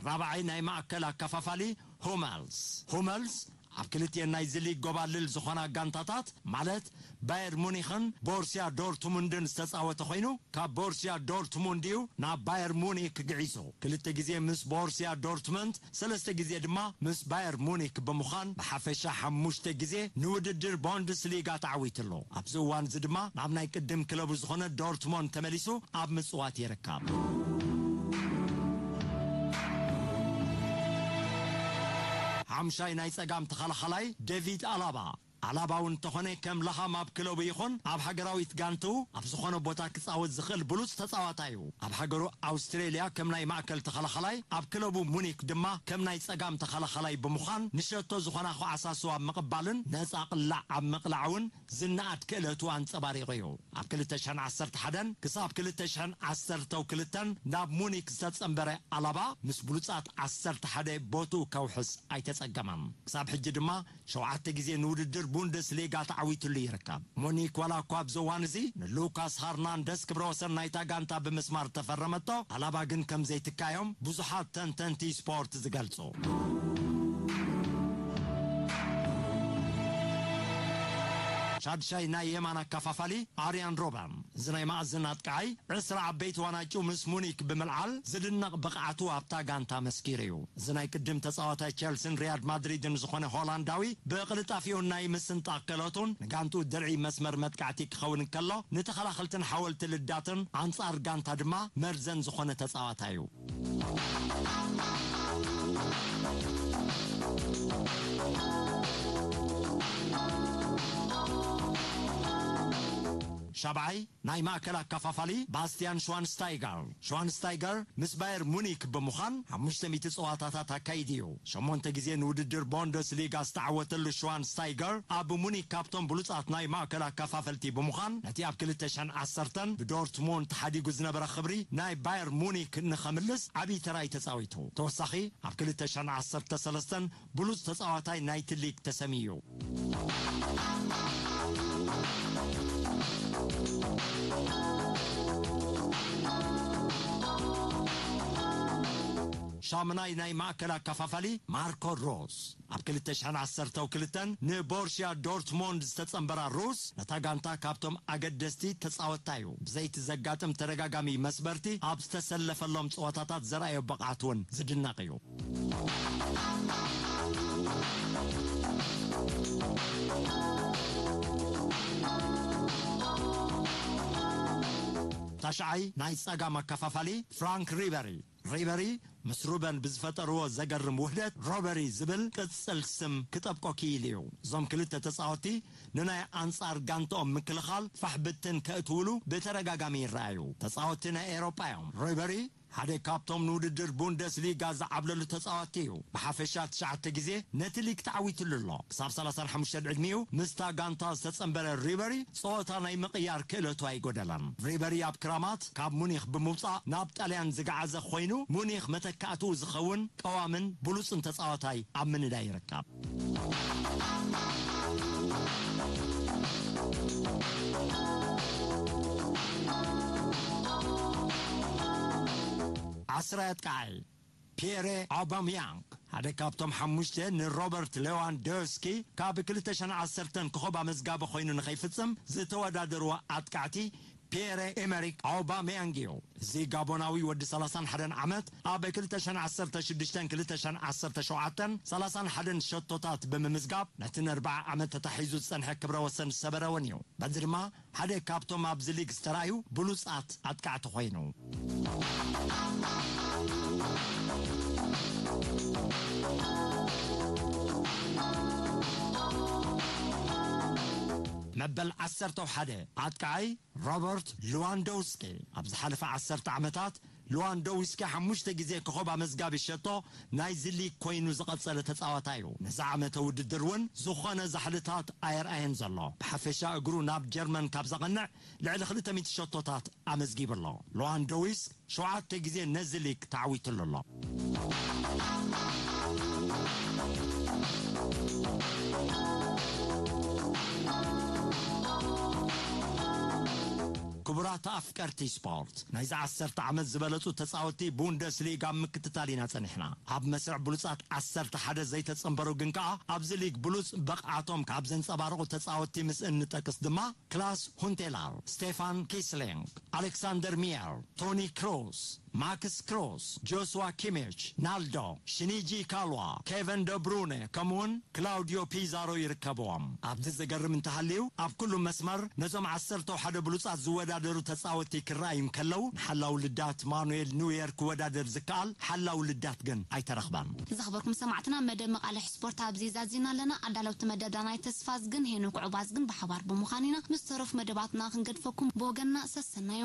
ራብዓይ ናይ ማእከል ኣከፋፋሊ ሁመልስ። ሁመልስ ኣብ ክልቲኤን ናይዚ ሊግ ጎባልል ዝኾና ጋንታታት፣ ማለት ባየር ሙኒኽን ቦርሲያ ዶርትሙንድን ዝተጻወተ ኮይኑ፣ ካብ ቦርሲያ ዶርትሙንድ እዩ ናብ ባየር ሙኒክ ግዒዙ። ክልተ ግዜ ምስ ቦርሲያ ዶርትሙንድ፣ ሰለስተ ግዜ ድማ ምስ ባየር ሙኒክ ብምዃን፣ ብሓፈሻ ሓሙሽተ ግዜ ንውድድር ቦንደስሊጋ ተዓዊትሉ። ኣብዚ እዋን እዚ ድማ ናብ ናይ ቅድም ክለቡ ዝኾነ ዶርትሞንድ ተመሊሱ ኣብ ምጽዋት ይርከብ። ሓምሻይ ናይ ጸጋም ተኸላኻላይ ዴቪድ ኣላባ። ኣላባ እውን እንተኾነ ከም ለሃም ኣብ ክለቡ ይኹን ኣብ ሃገራዊት ጋንትኡ ኣብ ዝኾነ ቦታ ክጻወት ዝኽእል ብሉጽ ተጻዋታይ እዩ። ኣብ ሃገሩ ኣውስትሬልያ ከም ናይ ማእከል ተኸላኻላይ፣ ኣብ ክለቡ ሙኒክ ድማ ከም ናይ ጸጋም ተኸላኻላይ ብምዃን ንሸቶ ዝኾና ኳዕሳሱ ኣብ ምቕባልን ነጻ ቅላዕ ኣብ ምቕላዕ እውን ዝነኣድ ክእለቱ ኣንጸባሪቑ እዩ። ኣብ ክልተ ሽሕን ዓሰርተ ሓደን ክሳብ ክልተ ሽሕን ዓሰርተው ክልተን ናብ ሙኒክ ዝተጸንበረ ኣላባ ምስ ብሉጻት ዓሰርተ ሓደ ቦትኡ ከውሕስ ኣይተጸገመን። ክሳብ ሕጂ ድማ ሸውዓተ ግዜ ንውድድር ቡንደስሊጋ ተዓዊትሉ ይርከብ። ሙኒክ ዋላ እኳ ኣብዚ እዋን እዚ ንሉካስ ሃርናንደስ ክብረ ወሰን ናይታ ጋንታ ብምስማር ተፈረመቶ፣ ኣላባ ግን ከም ዘይትካዮም ብዙሓት ተንተንቲ ስፖርት ዝገልጹ። ሻድሻይ ናይ የማን ኣከፋፋሊ ኣርያን ሮበን። እዚ ናይ ማእዝን ኣጥቃዓይ ዕስራ ዓበይቲ ዋናጩ ምስ ሙኒክ ብምልዓል ዝድነቕ ብቕዓቱ ኣብታ ጋንታ መስኪሩ እዩ። እዚ ናይ ቅድም ተጻዋታይ ቸልሲን ሪያድ ማድሪድን ዝኾነ ሆላንዳዊ ብቕልጣፊኡን ናይ ምስንጣቕ ክእለቱን ንጋንትኡ ድርዒ መስመር መጥቃዕቲ ክኸውን እንከሎ፣ ንተኸላኸልትን ሓወልቲ ልዳትን ኣንጻር ጋንታ ድማ መርዘን ዝኾነ ተጻዋታይ እዩ። ሻብዓይ ናይ ማእከል ኣከፋፋሊ ባስቲያን ሽዋንስታይገር። ሽዋንስታይገር ምስ ባየር ሙኒክ ብምዃን ሓሙሽተ ሚእቲ ጸዋታታት ኣካይዱ እዩ። ሸሞንተ ግዜ ንውድድር ቦንደስሊጋ ዝተዓወተሉ ሽዋንስታይገር ኣብ ሙኒክ ካብቶም ብሉጻት ናይ ማእከል ኣከፋፈልቲ ብምዃን ነቲ ኣብ ክልተ ሽሕን ዓሰርተን ብዶርትሙንድ ተሓዲጉ ዝነበረ ክብሪ ናይ ባየር ሙኒክ ንኸምልስ ዓብዪ ተራ እዩ ተጻዊቱ። ተወሳኺ ኣብ ክልተ ሽሕን ዓሰርተ ሰለስተን ብሉጽ ተጻዋታይ ናይቲ ሊግ ተሰምዩ። ሻምናይ ናይ ማእከል ኣከፋፋሊ ማርኮ ሮስ። ኣብ ክልተ ሽሕን ዓሰርተው ክልተን ንቦርሽያ ዶርትሞንድ ዝተጸንበራ ሮስ ነታ ጋንታ ካብቶም ኣገደስቲ ተጻወትታ እዩ። ብዘይቲ ዘጋጥም ተደጋጋሚ መስበርቲ ኣብ ዝተሰለፈሎም ጸወታታት ዘርኣዮ ብቕዓት እውን ዝድነቕ እዩ። ታሽዓይ ናይ ጸጋም ኣከፋፋሊ ፍራንክ ሪበሪ። ሪበሪ ምስ ሩበን ብዝፈጠርዎ ዘገርም ውህደት ሮበሪ ዝብል ቅጽል ስም ክጠብቆ ክኢሉ እዩ። እዞም ክልተ ተጻወትቲ ንናይ ኣንጻር ጋንትኦም ምክልኻል ፋሕ ብትን ከእትውሉ ብተደጋጋሚ ይረኣዩ። ተጻወትቲ ናይ ኤሮጳ እዮም። ሪበሪ ሓደ ካብቶም ንውድድር ቡንደስሊጋ ዝዓብለሉ ተጻወትቲ እዩ። ብሓፈሻ ትሽዓተ ግዜ ነቲ ሊግ ተዓዊትሉ ኣሎ። ክሳብ ሰላሳን ሓሙሽተን ዕድሚኡ ምስታ ጋንታ ዝተጸንበረ ሪበሪ ጸወታ ናይ ምቕያር ክእለቱ ኣይጎደለን። ሪበሪ ኣብ ክራማት ካብ ሙኒኽ ብምውጻእ ናብ ጣልያን ዝገዓዘ ኮይኑ፣ ሙኒኽ መተካእትኡ ዝኸውን ቀዋምን ብሉጽን ተጻዋታይ ኣብ ምንዳይ ይርከብ። ዓስራይ ኣጥቃዓይ ፒየረ ኣውባምያንግ ሓደ ካብቶም ሓሙሽተ ንሮበርት ሌዋንዶስኪ ካብ ክልተ ሽሕን ዓሰርተን ኮኾብ ኣመዝጋቢ ኮይኑ ንኸይፍጽም ዝተወዳደርዎ ኣጥቃዕቲ ፒየረ ኤመሪክ ኣውባምያንግ እዩ። እዚ ጋቦናዊ ወዲ ሰላሳን ሓደን ዓመት ኣብ ክልተ ሽሕን ዓሰርተ ሽዱሽተን ክልተ ሽሕን ዓሰርተ ሸውዓተን ሰላሳን ሓደን ሸቶታት ብምምዝጋብ ነቲ ንኣርብዓ ዓመት ተታሒዙ ዝጸንሐ ክብረ ወሰን ዝሰበረ እውን እዩ። በዚ ድማ ሓደ ካብቶም ኣብዚ ሊግ ዝተራእዩ ብሉጻት ኣጥቃዕቲ ኮይኑ። መበል ዓሰርተ ሓደ ኣጥቃዓይ ሮበርት ሉዋንዶውስኪ። ኣብ ዝሓለፈ ዓሰርተ ዓመታት ሉዋንዶውስኪ ሓሙሽተ ግዜ ኮኾብ ኣመዝጋቢ ሸቶ ናይዚ ሊግ ኮይኑ ዝቐጸለ ተጻዋታይ እዩ። ነዚ ዓመተ ውድድር እውን ዝኾነ ዛሕልታት ኣየርኣየን ዘሎ። ብሓፈሻ እግሩ ናብ ጀርመን ካብ ዘቐንዕ ልዕሊ ክልተ ሚእቲ ሸቶታት ኣመዝጊቡ ኣሎ። ሉዋንዶውስኪ ሸውዓተ ግዜ ነዚ ሊግ ተዓዊትሉ ኣሎ። ክቡራት ኣፍቀርቲ ስፖርት፣ ናይዚ ዓሰርተ ዓመት ዝበለጹ ተጻወትቲ ቡንደስ ሊግ ኣብ ምክትታል ኢና ጸኒሕና። ኣብ መስርዕ ብሉጻት ዓሰርተ ሓደ ዘይተጸንበሩ ግን ከኣ ኣብዚ ሊግ ብሉጽ ብቕዓቶም ካብ ዘንጸባረቑ ተጻወትቲ ምስ እንጠቅስ ድማ ክላስ ሁንቴላር፣ ስቴፋን ኪስሊንግ፣ ኣሌክሳንደር ሚየር፣ ቶኒ ክሮስ፣ ማክስ ክሮስ፣ ጆስዋ ኪሚች፣ ናልዶ፣ ሽኒጂ ካልዋ፣ ኬቨን ደብሩነ ከምኡውን ክላውዲዮ ፒዛሮ ይርከብዎም። ኣብዚ ዘገርም እንተሃልዩ ኣብ ኩሉ መስመር ነዞም ዓሰርተ ሓደ ብሉጻት ዝወዳደሩ ተጻወትቲ ክረኣዩ እንከለዉ ንሓላው ልዳት ማኑኤል ኑየር ክወዳደር ዝከኣል ሓላው ልዳት ግን ኣይተረኽበን። ዝኸበርኩም ሰማዕትና፣ መደብ መቓልሕ ስፖርት ኣብዚ ዛዚና ኣለና። ኣዳለውቲ መደብ ዳናይ ተስፋዝግን ሄኖክ ዑባዝግን ብሓባር ብምዃን ኢና ምስ ተረፉ መደባትና ክንገድፈኩም ብወገንና ሰሰናዩ።